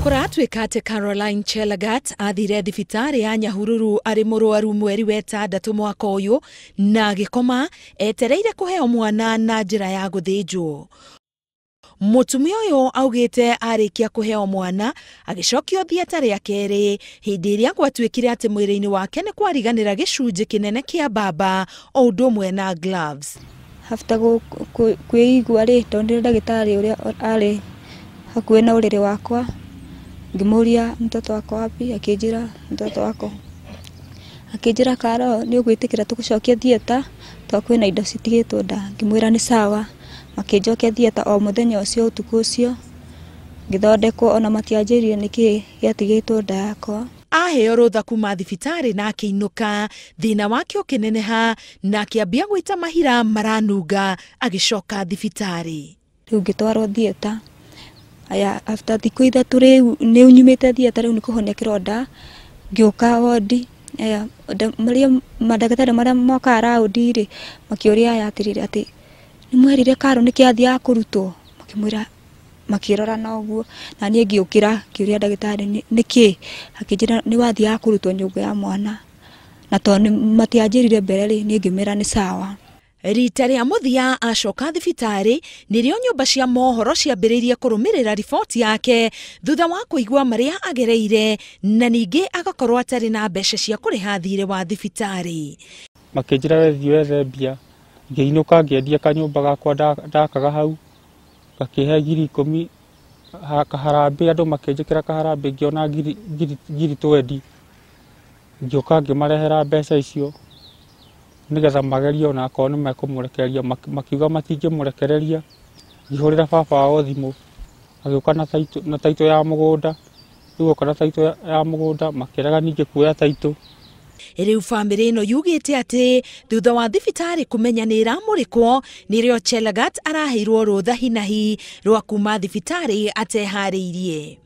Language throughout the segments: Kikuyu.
Kũratuĩka atĩ Caroline Chelagat athire thibitarĩ ya Nyahururu arĩ mũrwaru mweri wa ĩtandatũ mwaka ũyũ na agĩkoma etereire kũheo mwana na njĩra ya gũthĩnjwo. Mũtumia ũyũ augĩte arĩkia kũheo mwana agĩcokio thieta rĩa kerĩ hĩndĩ ĩrĩa gwatuĩkire atĩ mwĩrĩ-inĩ wake nĩ kwariganĩra gĩcunjĩ kĩnene kĩa mbamba o ũndũ ũmwe na gloves. After kwĩigua rĩ, ndonire ndagĩtarĩ ũrĩa arĩ hakuhĩ na ũrĩrĩ wakwa, ngĩmũria mtoto wako wapi, akĩnjĩra mtoto wako, akĩnjĩra Karo nĩ ũgwĩtĩkĩra tũgũcokie theatre tondũ kwĩna indo citigĩtwo nda, ngĩmwĩra nĩ sawa. Makĩnjokia theatre o mũthenya ũcio ũtukũ ũcio, ngĩthondekwo ona matianjĩrire nĩkĩ gĩatigĩtwo nda yakwa. Aheo rũtha kuma thibitarĩ na akĩinũka, thĩna wake ũkĩneneha na akĩambia gũita mahira maranunga agĩcoka thibitarĩ. Rĩu ngĩtwarwo theatre. Aya, after thikũ ithatũ rĩu nĩ nyumĩte theatre rĩu nĩ kũhonia kĩronda, ngĩũka wondi. Aya, marĩa mandagĩtarĩ marĩa mokaga raundi rĩ, makĩũria aya atĩrĩrĩ atĩ nĩ mwerire Karo nĩkĩ athiaga kũrutwo, makĩmwĩra makĩrora na ũguo, na niĩ ngĩũkĩra ngĩũria ndagĩtarĩ nĩkĩ, akĩnjĩra nĩ wathiaga kũrutwo nyũngũ ya mwana, na tondũ matianjĩrire mbere rĩ, niĩ ngĩmwĩra nĩ sawa. Rita rĩa mũthia acoka thibitarĩ nĩrĩo nyũmba cia mohoro ciambĩrĩirie kũrũmĩrĩra riboti yake thutha wa kũigua marĩa agereire na ningĩ agakorwo atarĩ na mbeca cia kũrĩha thirĩ wa thibitarĩ. Makĩnjĩra we thiĩ wethe mbia, ngĩinũka ngĩendia kanyũmba gakwa ndakaga hau, gakĩhe 10,000 kaharambĩ, andũ makĩnjĩkĩra kaharambĩ ngĩona 20,000, ngĩũka ngĩmarehera mbeca icio nĩgetha magerie ona akorwo nĩ mekũmũrekereria, makiuga matingĩmũrekereria. Ngĩhũrĩra baba wao thimũ agĩũka na taitũ ya mũgũnda, rĩu oka na taitũ ya mũgũnda makĩrega ningĩ kuoya taitũ. Rĩu bamĩrĩ ĩno yugĩte atĩ thutha wa thibitarĩ kũmenya nĩ ĩramũrĩkwo nĩrĩo Chelagat araheirwo rũtha hinahi rwa kuma thibitarĩ ateharĩirie.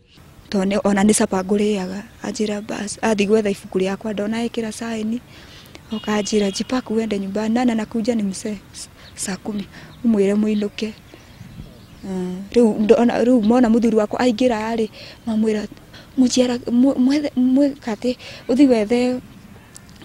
Tondũ ona nĩ capa ngũrĩaga, anjĩra bas, athiĩ gwetha ibuku rĩakwa ndona ĩkĩra saini, oka anjĩra jipaku uende nyumbani, nana nakuja ni msee saa 10 umwĩre mũinũke. Rĩu mona mũthuri wakwa aingĩra rĩ, mamwĩra mũciara mwĩkatĩ ũthiĩ wethe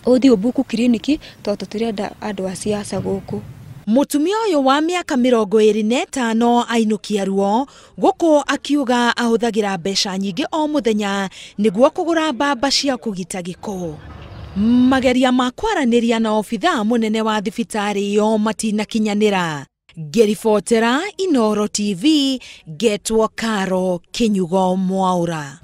ũthiĩ ũbuku kiriniki tondũ tũtirenda andũ a siasa gũkũ. Mũtumia ũyũ wa mĩaka 25 ainũkia ruo gũkũ akiuga ahũthagĩra mbeca nyingĩ o mũthenya nĩguo kũgũra mbamba cia kũgita gĩko. Mageria ma kwaranĩria na obithaa mũnene wa thibitarĩ ĩyo matinakinyanĩra. Ngĩribotera Inooro TV, ngetwo Karo Kinyugo Mwaura.